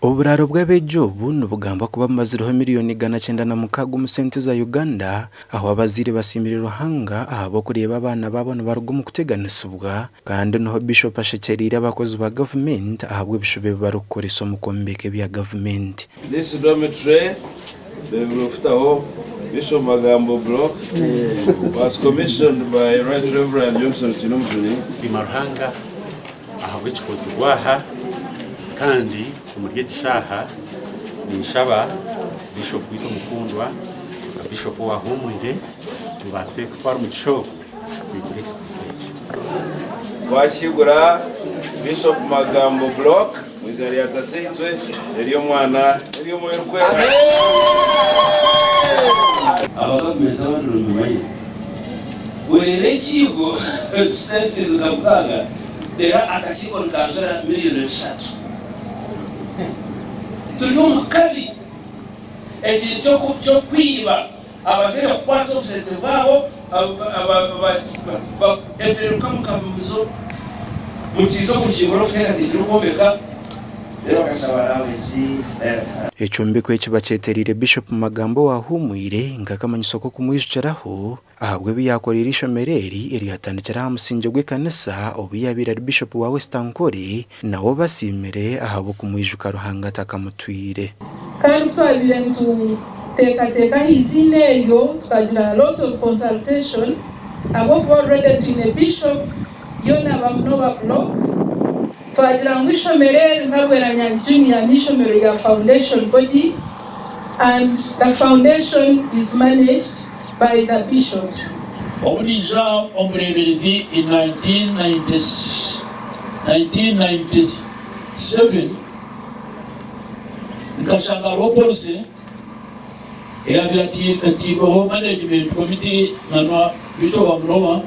Oburaaro bw'abeegi obu nibugambwa kuba bumazireho miriyoni 906 omu sente za Uganda ahu abazaire basiimire Ruhanga ahabw'okureeba abaana baabo nibaruga omu kuteganisibwa kandi niho Bishop ashekyereire abakozi ba gavumenti ahabw'ebishuba ebi barikukoresa omu kwombeka ebya gavumenti. This dormitory Beebirwe kutaho Bishop Magambo Block was commissioned by Right Reverend Johnson Twinomujuni. Nsiima Ruhanga ahabw'ekikozirwe aha kandi omuri egi shaaha ninshaba Bishop waitu omukundwa na Bishop owahuumwire mubaase kutwara omugisha ogu kwigura ekizimbe eki. Twakigura Bishop Magambo Block omu eiziina rya Tataitwe n'ery'Omwana n'ery'Omwoyo Orikwera. Aba gavumenti abandi nibimanya. Oreeba ekiigo kisensiize nka mukaaga reero akakiiko nikanjura miriyoni bishatu. Turi omu kabi. Ekintu ky'okwiba abazaire kukwatsa obusente bwabo ebiruka mukabuuzo mukiiza omu rukiiko rw'okuteekateekyera okwombeka reero bakashaba allowance. Ekyombeko eki bakyetereire Bishop Magambo owahuumwire nk'akamanyiso k'okumwijukiraho Ahabw'ebi yaakoreire eishomero eri eryatandikire aha musingye gw'ekanisa obu yaabaire ari Bishopu wa West Ankole, nawe obasiimire ahabw'okumwijuka Ruhanga atakamutwire. Kandi ku twabaire nituteekateeka aha iziina eryo, tukagira a lot of consultation ahabw'okuba already twine Bishop Yona Bamunoba Block. Twagira ngu eishomero eri nka Bweranyangi Junior n'eishomero rya foundation body and the foundation is managed by the bishops. Obu naija omu bureeberezi in 1997, nkashanga hariho policy eyaabaire etairweho management committee na Bishop Bamunoba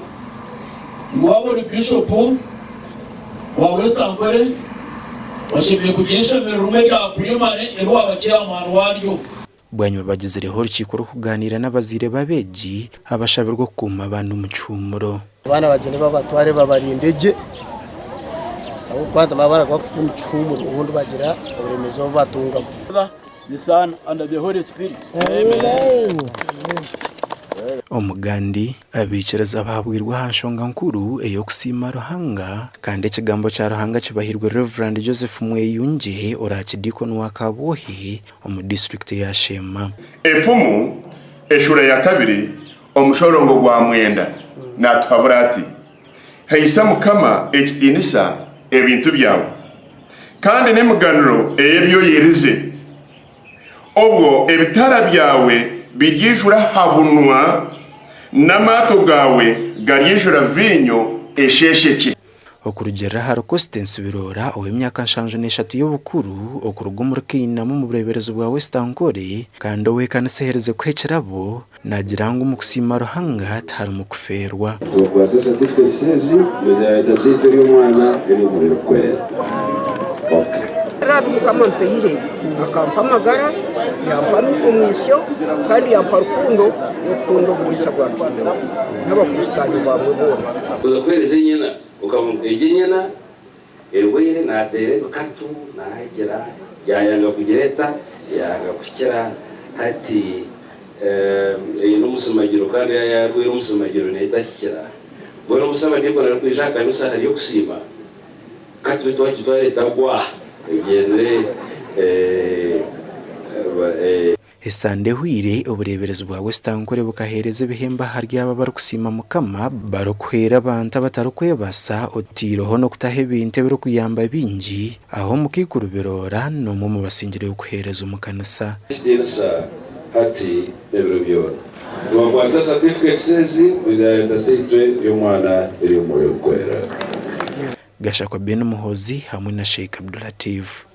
ngu waaba ori Bishop wa West Ankole oshemereire kugira eishomero rimwe rya primary eri waaba chairman waaryo. Bwanyima bagizireho orukiiko rw'okugaaniira n'abazaire b'abeegi abashabirwe okukuuma abaana omu kihuumuro. Abaana bagyende babatware babarinde gye ahabw'okuba nibaba bararuga omu kihuumuro obundi bagira oburemeezi obu batungamu. The Son, and the Holy Spirit. Omugandi, Abaikiriza bahabwirwe aha nshonga nkuru ey'okusiima Ruhanga kandi ekigambo kya Ruhanga kibahairwe Rev. Joseph Mweyungye Orakidiikoni wa Kabwohe omu disiturikiti ya Sheema. Enfumu eshuura ya kabiri omushorongo gwa mwenda naatuhabura ati, Haisa Mukama ekitiinisa ebintu byawe, kandi n'emiganuro ey'ebi oyerize, obwo ebitara byawe biryaijura aha bunwa, n'amaato gaawe garyaijura viinyo esheeshekye. Okurugiirira ahari Constance Birora ow'emyaka 73 y'obukuru okuruga omuri Kainama omu bureeberezi bwa West Ankole kandi ou ekanisa eherize kuha ekirabo, naagira ngu omu kusiima Ruhanga tiharimu kufeerwa. Twakwata certificates ezi ngu Tataitwe ery'Omwana n'ery'Omwoyo Orikwera. Ok. Ebi Mukama ampaire, akampa amagara, yampa omwitsyo kandi yampa rukundo y'okukunda oburiisa bwa Kainama n'Abakristaayo bamwe boona. Kuza kuheereza enyena, okabona ngu egyo enyena erwaire naateera ebikatu naagira, yaayanga kugira eta, yaanga kukira. Hati eine omusimagiro kandi yaaba yaarwaire omusimagiro neetakikira. Mbwenu omusabadiikoni arikwija aha kanisa ahari okusiima, ka tube twagitwara etagwa egyende. Esande ehweire, obureeberezi bwa West Ankole bukaheereza ebihembo ahari abo abarikusiima Mukama barikuhwera abantu abatarikwebaasa oteireho n'okutaho ebintu ebirikuyamba baingi aho omukaikuru Birora n'omwe omu basingireyo kuheereza omu kanisa. Ekitiinisa hati n'ebiro byona. Nibakwatsa certificates ezi omu eiziina rya Tataitwe, ery'Omwana, n'ery'Omwoyo Orikwera. Gashakwa Ben Muhoozi hamwe na Sheikh Abdulatif.